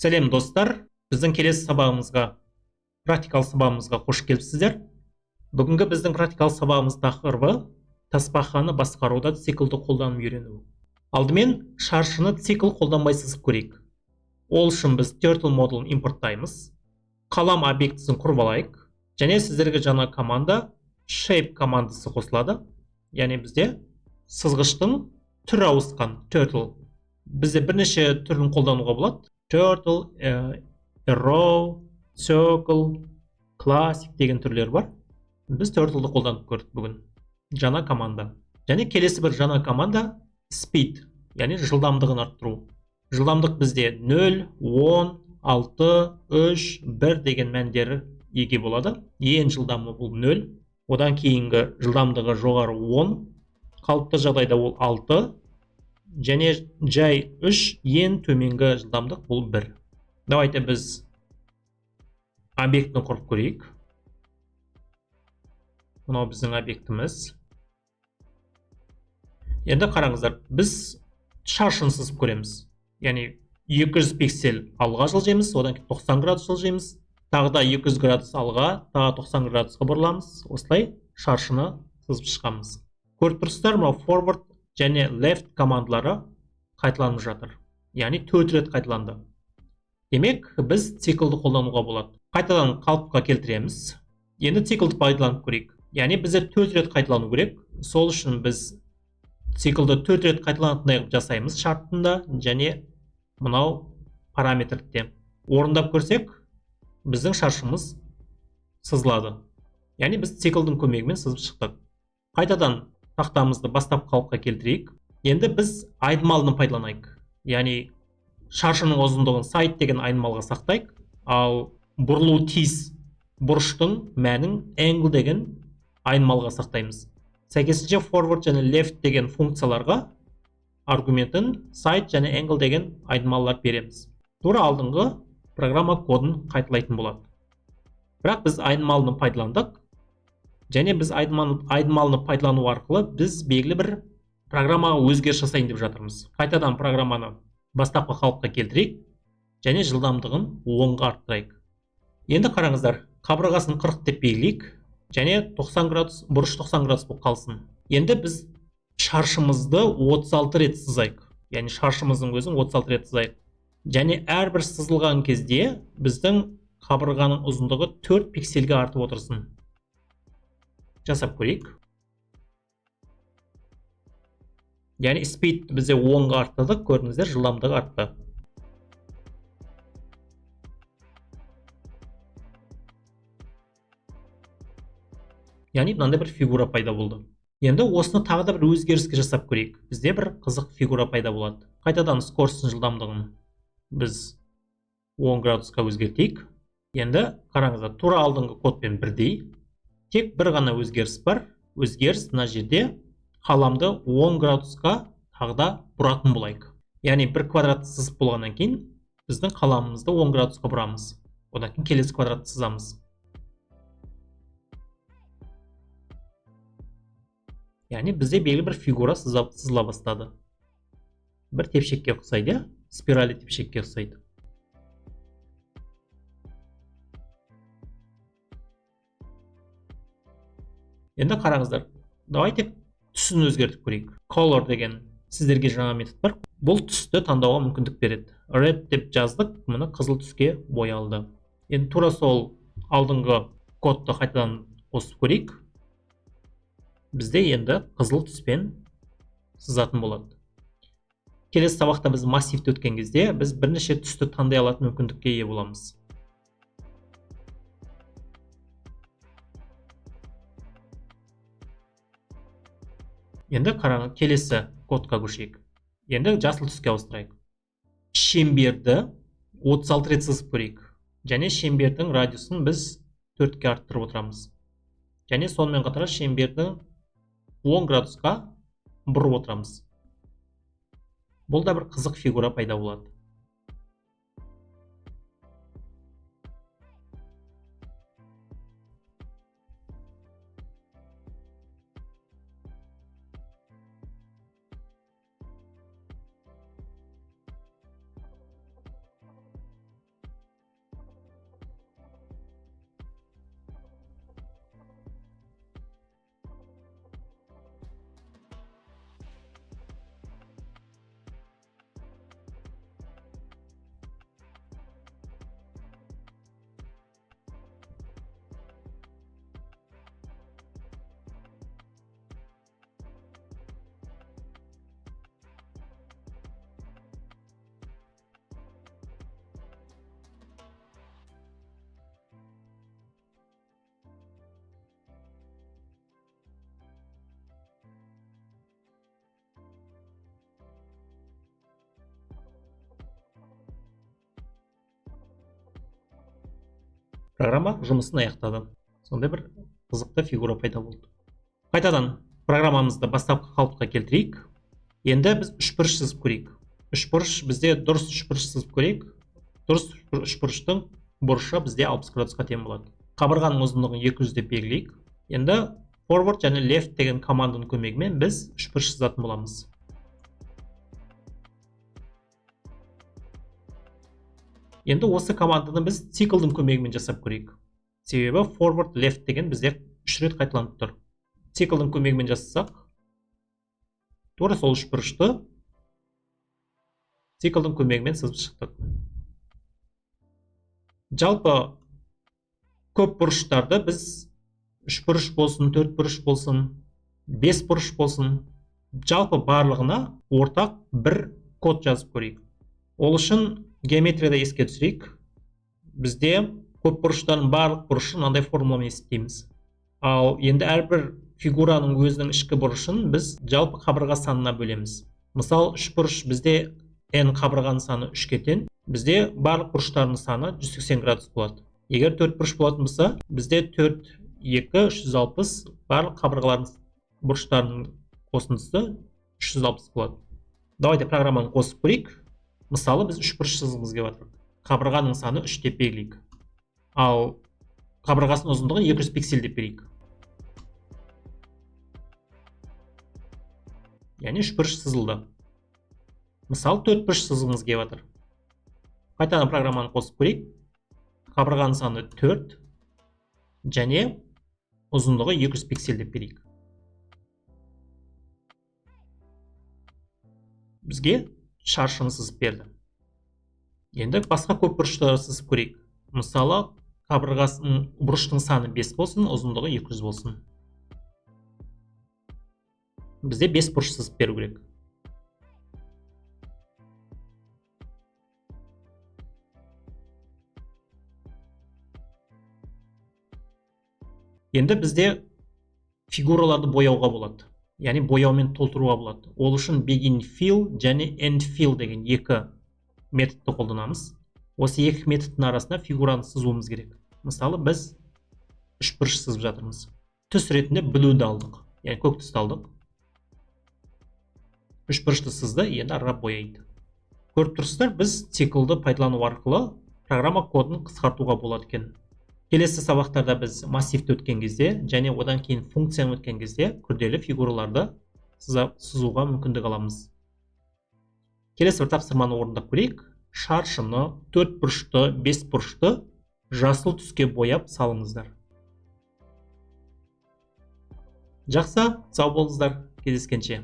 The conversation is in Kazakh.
Сәлем, достар! Біздің келесі сабағымызға, практикалық сабағымызға қош келіпсіздер. Бүгінгі біздің практикалық сабағымыз тақырыбы тасбақаны басқаруда циклді қолданып үйрену. Алдымен шаршыны цикл қолданбай сызып көрейік. Ол үшін біз Turtle модулін импорттаймыз. Қалам объектісін құрып алайық. Және сіздерге жаңа команда Shape командасы қосылады. Яғни бізде сызғыштың түрі ауысқан Turtle. Бізде бірнеше түрін қолдануға болады. Turtle, Arrow, Circle, Classic деген түрлер бар. Біз Turtle'ды қолданып көрдік бүгін. Жаңа команда. Және келесі бір жаңа команда Speed, яғни жылдамдығын арттыру. Жылдамдық бізде 0, 10, 6, 3, 1 деген мәндері еге болады. Ең жылдамы бұл 0. Одан кейінгі жылдамдығы жоғары 10. Қалыпты жағдайда ол 6. Және жай 3, ең төменгі жылдамдық бұл 1. Давайте біз объектіні құрып көрейік. Мынау біздің объектіміз. Енді қараңыздар, біз шаршыны сызып көреміз. Яғни 200 пиксель алға жылжимыз, одан кейін 90 градус жылжимыз. Тағы да 200 градус алға, тағы 90 градусқа бұрыламыз. Осылай шаршыны сызып шығамыз. Көріп тұрсыздар, мынау forward және left командалары қайталанып жатыр. Яғни 4 рет қайталанды. Демек, біз циклді қолдануға болады. Қайтадан қалыпқа келтіреміз. Енді циклді пайдаланып көрейік. Яғни бізде 4 рет қайталану керек. Сол үшін біз циклді 4 рет қайталанатындай қылып жасаймыз шартында және мынау параметрде. Орындап көрсек, біздің шаршымыз сызылады. Яғни біз циклдің көмегімен сызып шықтық. Қайтадан тақтамызды бастап қалыпқа келтірейік. Енді біз айнымалыны пайдаланайық. Яғни шаршының ұзындығын сайт деген айнымалыға сақтайық, ал бұрылу тиіс бұрыштың мәнін angle деген айнымалыға сақтаймыз. Сәйкесінше forward және left деген функцияларға аргументін side және angle деген айнымалылар береміз. Тура алдыңғы программа кодын қайталайтын болады. Бірақ біз айнымалыны пайдаландық. Және біз айнымалыны пайдалану арқылы біз белгілі бір программаға өзгеріс жасайын деп жатырмыз. Қайтадан программаны бастапқы қалыпқа келтірейік және жылдамдығын 10-ға арттырайық. Енді қараңыздар, қабырғасын 40 деп белгілейік және 90 градус, бұрыш 90 градус болып қалсын. Енді біз шаршымызды 36 рет сызайық. Яғни шаршымыздың өзін 36 рет сызайық. Және әрбір сызылған кезде біздің қабырғаның ұзындығы 4 пиксельге артып отырсын. Жасап көрейік. Яғни speed бізде 10-ға арттырдық, көрдіңіздер, жылдамдығы артты. Яғни мынандай бір фигура пайда болды. Енді осыны тағы да бір өзгеріске жасап көрейік. Бізде бір қызық фигура пайда болады. Қайтадан скоростың жылдамдығын біз 10 градусқа өзгертейік. Енді қараңыздар, тура алдыңғы кодпен бірдей. Тек бір ғана өзгеріс бар. Өзгеріс мына жерде қаламды 10 градусқа тағы да бұратын болайық. Яғни бір квадратты сызып болғаннан кейін біздің қаламымызды 10 градусқа бұрамыз. Одан кейін келесі квадратты сызамыз. Яғни бізде белгілі бір фигура сызыла бастады. Бір тепшекке ұқсайды, иә? Спиралі тепшекке ұқсайды. Енді қараңыздар, давайте түсін өзгертіп көрейік. Color деген сіздерге жаңа метод бар. Бұл түсті таңдауға мүмкіндік береді. Red деп жаздық, мұны қызыл түске боялды. Енді тура сол алдыңғы кодты қайтадан қосып көрейік. Бізде енді қызыл түспен сызатын болады. Келесі сабақта біз массивті өткен кезде біз бірнеше түсті таңдай алатын мүмкіндікке ие боламыз. Енді қараңыз, келесі кодқа көшейік. Енді жасыл түске ауыстырайық. Шеңберді 36 рет сызып көрейік. Және шеңбердің радиусын біз 4-ке арттырып отырамыз. Және сонымен қатар шеңбердің 10 градусқа бұрып отырамыз. Бұл да бір қызық фигура пайда болады. Программа жұмысын аяқтады. Сондай бір қызықты фигура пайда болды. Қайтадан программамызды бастапқы қалыпқа келтірейік. Енді біз үшбұрыш сызып көрейік. Үшбұрыш бізде дұрыс үшбұрыш сызып көрейік. Дұрыс үшбұрыштың бұрышы бізде 60 градусқа тең болады. Қабырғаның ұзындығын 200 деп белгілейік. Енді forward және left деген команданың көмегімен біз үшбұрыш сызатын боламыз. Енді осы команданы біз циклдың көмегімен жасап көрейік. Себебі forward left деген бізде 3 рет қайталанып тұр. Циклдың көмегімен жасасақ, тура сол үшбұрышты циклдың көмегімен сызып шықтық. Жалпы көп бұрыштарды біз үшбұрыш болсын, төрт бұрыш болсын, бес бұрыш болсын, жалпы барлығына ортақ бір код жазып көрейік. Ол үшін геометрияда еске түсірейік. Бізде көп бұрыштардың барлық бұрышын мынандай формуламен есептейміз. Ал енді әрбір фигураның өзінің ішкі бұрышын біз жалпы қабырға санына бөлеміз. Мысал, үшбұрыш бізде n қабырғаның саны 3-ке тең, бізде барлық бұрыштардың саны 180 градус болады. Егер төрт бұрыш болатын болса, бізде 4, 2, 360, барлық қабырғалардың бұрыштарының қосындысы 360 болады. Давайте программаны қосып көрейік. Мысалы, біз үшбұрыш сызғымыз келіп жатыр. Қабырғаның саны 3 деп белгілейік. Ал қабырғасының ұзындығын 200 пиксель деп берейік. Яғни үшбұрыш сызылды. Мысалы, төрт бұрыш сызғымыз келіп жатыр. Қайтадан программаны қосып көрейік. Қабырғаның саны 4 және ұзындығы 200 пиксель деп берейік. Бізге шаршыны сызып берді. Енді басқа көп бұрыштарды сызып көрейік. Мысалы, қабырғасының бұрыштың саны 5 болсын, ұзындығы 200 болсын. Бізде 5 бұрыш сызып беру керек. Енді бізде фигураларды бояуға болады. Яғни бояумен толтыруға болады. Ол үшін begin fill және end fill деген екі методты қолданамыз. Осы екі методтың арасында фигураны сызуымыз керек. Мысалы, біз үшбұрыш сызып жатырмыз. Түс ретінде блюді алдық. Яғни көк түсті алдық. Үшбұрышты сызды, енді ары қарай бояйды. Көріп тұрсыздар, біз циклды пайдалану арқылы программа кодын қысқартуға болады екен. Келесі сабақтарда біз массивті өткен кезде және одан кейін функцияны өткен кезде күрделі фигураларды сызуға мүмкіндік аламыз. Келесі бір тапсырманы орындап көрейік. Шаршыны, төрт бұрышты, бес бұрышты жасыл түске бояп салыңыздар. Жақсы, сау болыңыздар, кездескенше.